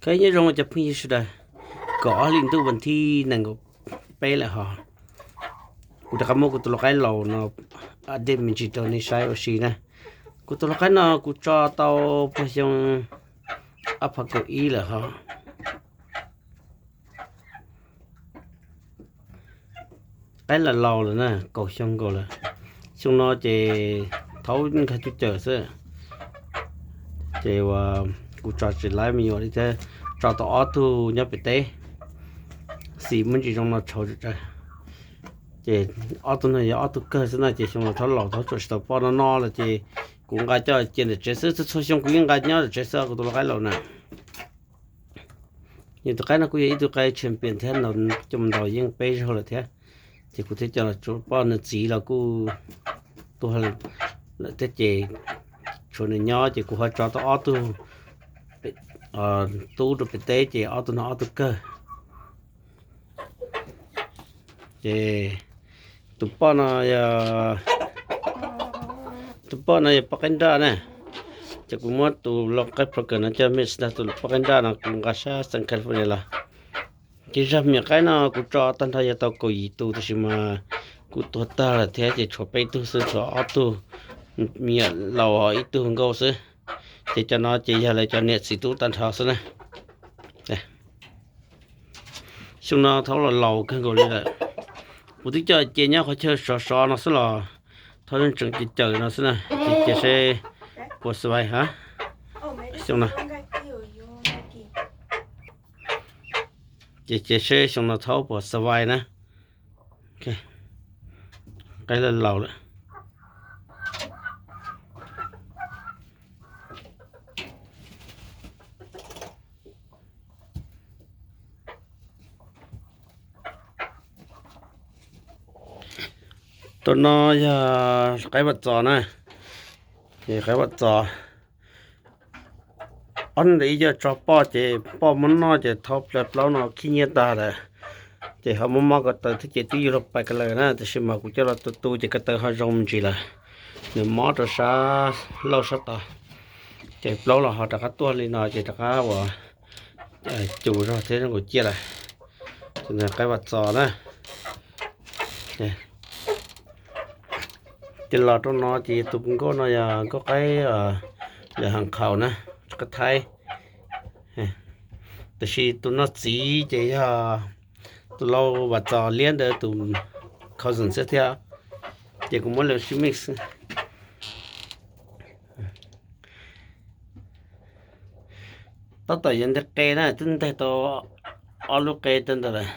Koj nyob zoo cov phooj ywg sawv daws, kaum ob hli ntuj vas thib nees nkaum peb lawm hos. Kuv rov qab muab kuv tus lau qaib laus no update me ntsis rau nej saib ua si na. Kuv tus lau qaib no kuv tso tau puag xyoo ob phav kaum ib lawm hos. Qaib laus laus lawm na, kaum xyoo nkaus lawm. Xyoo no ces thaub nkag cub cawm xwb. Ces uas kuv tso tsis laib me nyuam li thiab, tso tau ob tug nyob pem teb, xim muaj ntsis zoo no tshauv tsawv. Ces ob tug no yog ob tug kawg xwb na, ces xyoo no thaub laus thaub tsuam tsis tau poj no no lawm ces kuv nqa coj cia ntawm tsev xwb, txhua txhua xyoo kuv yeej nqa nyob ntawm tsev xwb kuv tus lau qaib laus na. Nws tus qaib no kuj yog ib tug qaib champion thiab, coj mus ntaus yeej peb zaug lawm thiab. Ces kuv thiaj coj los tso poj, nws txiv los kuj tuag lawm thiab ces tshuav nws nyob ces kuv ho tso tau ob tug tub rau pem teb ces ob tug no ob tug kawg. Ces tus poj no yog, tus poj no yog poj qaib nraj na. Ces kuv muab tus lau qaib plucker no coj mix ntag, tus poj qaib nraj no kuv nqa sab Southern California los. Ces zaj me nyuam qaib no kuv tso tag nrho yog tau kaum yim tus, tab sis mas kuj tuag tag lawm thiab ces tshuav peb tug xwb, tshuav ob tug me nyuam laus ib tug nkauj xwb. Ces cov no ces yog lawv cov niam txiv tub tag nrho xwb na. Xyoo no thaub los laus kawg nkaus li lawm. Kuv twb coj cia nyob qhov chaw sov sov no xwb los thaub yeej tseem cawm cawm no xwb na, ces cia seb puas survive hab. Xyoo no ces cia seb xyoo no thaub puas survive na. Qaib laus laus lawm. Tus no yog qaib vaj txos na, qaib vaj txos. Ob ntawm ib co tso poj ces poj muab noj ces thaub plaub no khib nyiab tag lawm. Ces ho muab mob ko taw thiab ces twb yuav luag pais ko lawm na, tab sis mas kuv coj los tu tu ces ko taw ho zoo me ntsis lawm. Nws mob rau sab laug sab tod, ces plaub los ho rov qab tuaj li no ces rov qab ua cus zog thiab zoo nkaus ciaj lawm. Qaib vaj txos na. Ces los rau no ces yog tus nkauj no yog nkauj qaib, yog hang qhaus na, qaib thaib. Tab sis tus no txiv ces yog tus lau vaj txos liab ntawd tus cousin xwb thiab. Ces kuv muab lawv sib mix. Tab tom yuav nteg qe na, twb nteg tau ob lub qe tag ntawd lawm.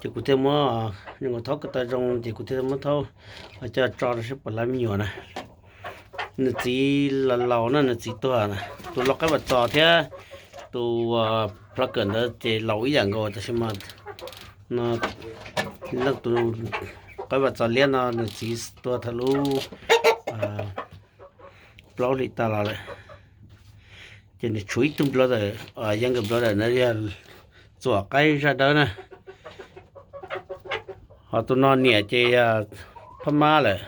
Ces kuv thiaj muab, nws thaub ko taw zoo ces kuv thiaj muab thaub coj tso rau seb puas laib me nyuam na. Nws txiv laus laus na, nws txiv tuag na. Tus lau qaib vaj txos thiab tus plucker ntawd ces laus ib yam nkaus tab sis mas no leej tus qaib vaj txos liab no nws txiv tuag thaum lub plaub hlis tag los lawm. Ces nws tshuav ib tug brother, younger brother na, yog txuam qaib zaj dawb na. Ho tus no niam ces yog phab mab lawm.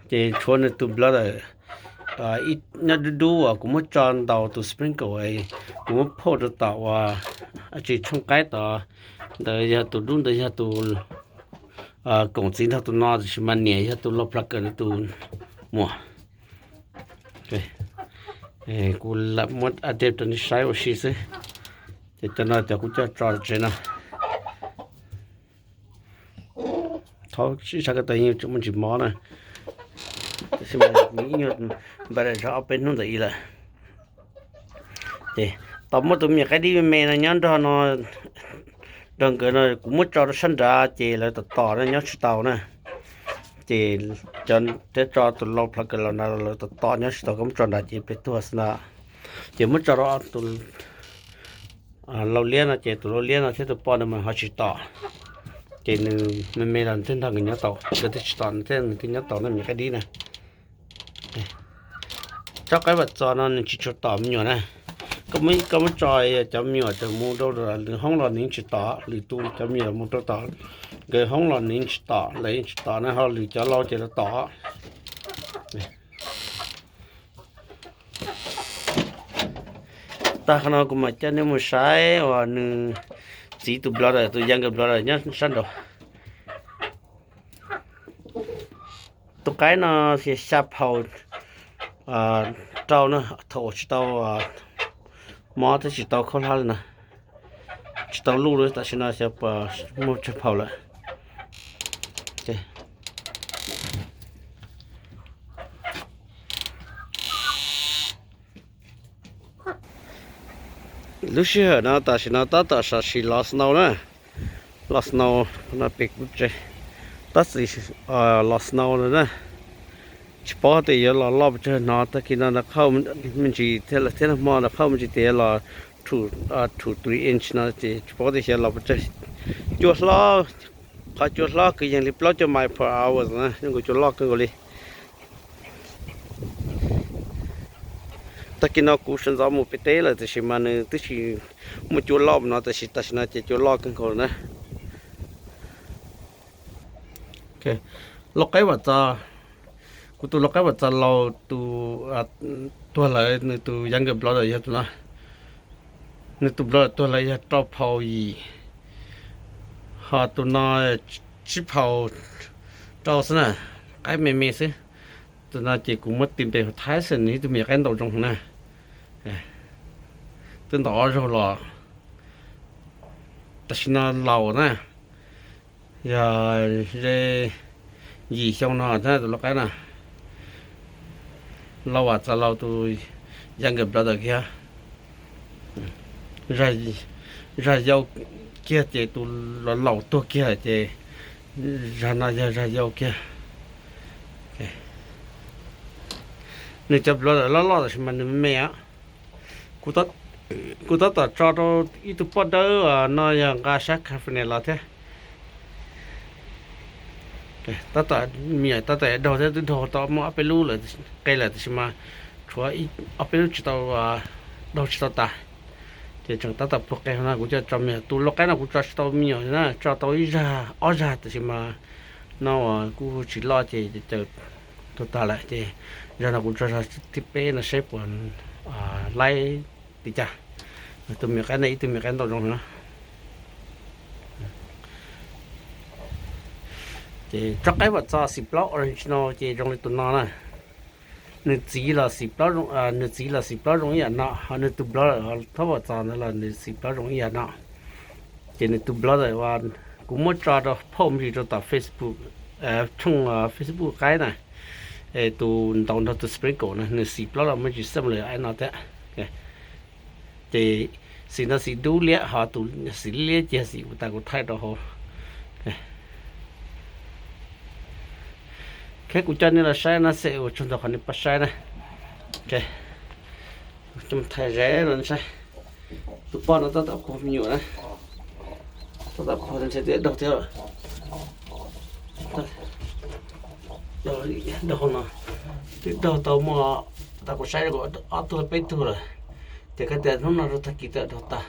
Ces tshuav nws tus brother nyob dub dub uas kuv muab tso ntaus tus sprinkle, kuv muab phauj rau tom uas tsis tshooj qaib tod. Ntawd yog tus dub ntawd yog tus koom txiv nrog tus no, tab sis mas niam yog tus lau plucker ntawd tus muam. Kuv lam muab update rau nej saib ua si xwb. Ces cov no cov kuv coj tso tsev no. Thaub ib sab ko taw yeej tseem muaj ntsis mob na, tab sis mas nws ib nyuag npaj daim zog ob peb hnub ntawm ib lawm. Ces tau muab tus me nyuam qaib dib me me no nyob nrog no, nrog nkawd no kuv muab tso rau sab nrad ces lawv tom tom na nyob tsis tau na. Ces cov thiab tso tus lau plucker los nrad lawv tom tom nyob tsis tau, koj muab tso nrad ces peb tuag xwb na. Ces muab tso rau tus lau liab no ces tus lau liab no thiab tus poj no mas ho tsis tom. Ces nws me me los nws thiaj nrog nkawd nyob tau, nkawd thiaj tsis tom nws thiab nws thiaj nyob tau na me nyuam qaib dib na. Tsob qaib vaj txos no nws tsis tshua tom me nyuam na. Koj muab, koj muab tso cov me nyuam tseem mus rau lwm hoob los nws yeej tsis tom, lwm tus cov me nyuam mus rau tom nkawd hoob los nws yeej tsis tom, lawv yeej tsis tom na, ho lwm cov lau ces lawv tom. Tag qhov no kuv mam coj nej mus saib uas nws txiv tus brother, tus younger brother nyob sab nraud. Tus qaib no xya phau rau na, thaum uas tsis tau mob thiab tsis tau khaub hlab li na, tsis tau luj li, tam sim no xyov puas muaj tsawg phau lawm. Lub sij hawm no tam sim no tab tom sam sim los snow na, los snow no pem kuv tsev, tab sis los snow no na, tsis paub tias yuav los loj pes tsawg no. Tag kis no nag qhauj me ntsis thiab, lawm thiab nag hmo nag qhauj me ntsis tias yuav los two to three inch no ces tsis paub tias xyov los pes tsawg. Cua hlob, qhov cua hlob kwv yees li plaub caug miles per hour na, zoo nkaus cua loj kawg nkaus li. Tag kis no kuv sawv ntxov mus pem teb lawm tiam sis mas nws twb tsis muaj cua loj no, tiam sis tam sim no ces cua loj kawg nkaus na. Lau qaib vam txo, kuv tus lau qaib vam txo laus tus tuag lawm, nws tus younger brother yog tus no, nws tus brother tuag lawm yog rau phau yim, ho tus no tsib phau rau xwb na, qaib me me xwb. Tus no ces kuv muab tis npe hu Tyson, nws ib tug me nyuam qaib ntaus zoo na, twb ntaus ob zaug los, tam sim no laus na, yog ze yim xyoo no na tus lau qaib na. Lau vam txo laus tus younger brother kiag, zag yau kiag ces tus laus tuag kiag ces zag no yog zag yau kiag. Nws cov brother loj loj tab sis mas nws me me. Kuv tab tom tso rau ib tug poj dawb no yog nqa sab California los thiab. Tab tom, me nyuam tab tom daug thiab, twb daug tau muaj ob peb lub qe lawm tab sis mas tshuav ob peb lub tsis tau, daug tsis tau tas. Ces tseem tab tom puag qe no, kuv coj tso me nyuam. Tus lau qaib no kuv tso tsis tau me nyuam na, tso tau ib zag ob zag tab sis mas no kuj tsis loj ces caws tuag tag lawm ces zag no kuv tso zag thib peb no seb puas laib li cas. Tus me nyuam qaib no ib tug me nyuam qaib ntaus zoo no. Ces tsob qaib vam txo xim plaub original ces zoo li tus no na. Nws txiv los xim plaub, nws txiv los xim plaub zoo ib yam no, ho nws tus brother thaub vam txo ntawd los nws xim plaub zoo ib yam no. Ces nws tus brother uas kuv muab tso rau phauj me ntsis rau tom Facebook, tshooj Facebook qaib na, tus ntaus nrog tus sprinkle na, nws xim plaub los muaj tsis similar li no thiab. Ces xim no xim dub liab, ho tus xim liab liab ces xim uas tas kuv thaij rau hauv. Thiab kuv coj nej los saib no xwb, ua tsaug ntau qhov nej pab saib na. Thaij ze los saib. Tus poj no tab tom puag me nyuam na, tab tom puag ntshe twb daug thiab. Daug no, twb daug tau muaj, tas kuv saib ob tug peb tug lawm, ces kav tias hnub no rau tag kis twb daug tag.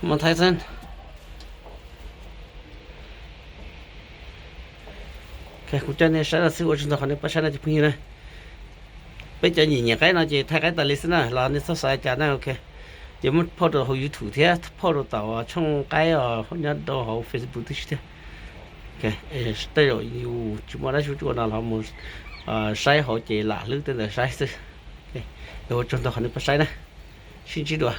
Mus thaij xwb. Kuv coj nej saib los xwb, ua tsaug ntau qhov nej pab saib no cov phooj ywg na. Peb cov nyiam nyiam qaib no ces thaij qaib tas li xwb na, los nej txhob xav li cas na, ok. Ces muab phauj rau hauv YouTube thiab phauj rau tom tshooj qaib os, nyob rau hauv Facebook tib si thiab. Tej zaum yus tsis muaj dab tsi ua no los mus saib hauv ces lam hlwb tej ntawd saib xwb. Ua tsaug ntau qhov nej pab saib na, sib ntsib dua.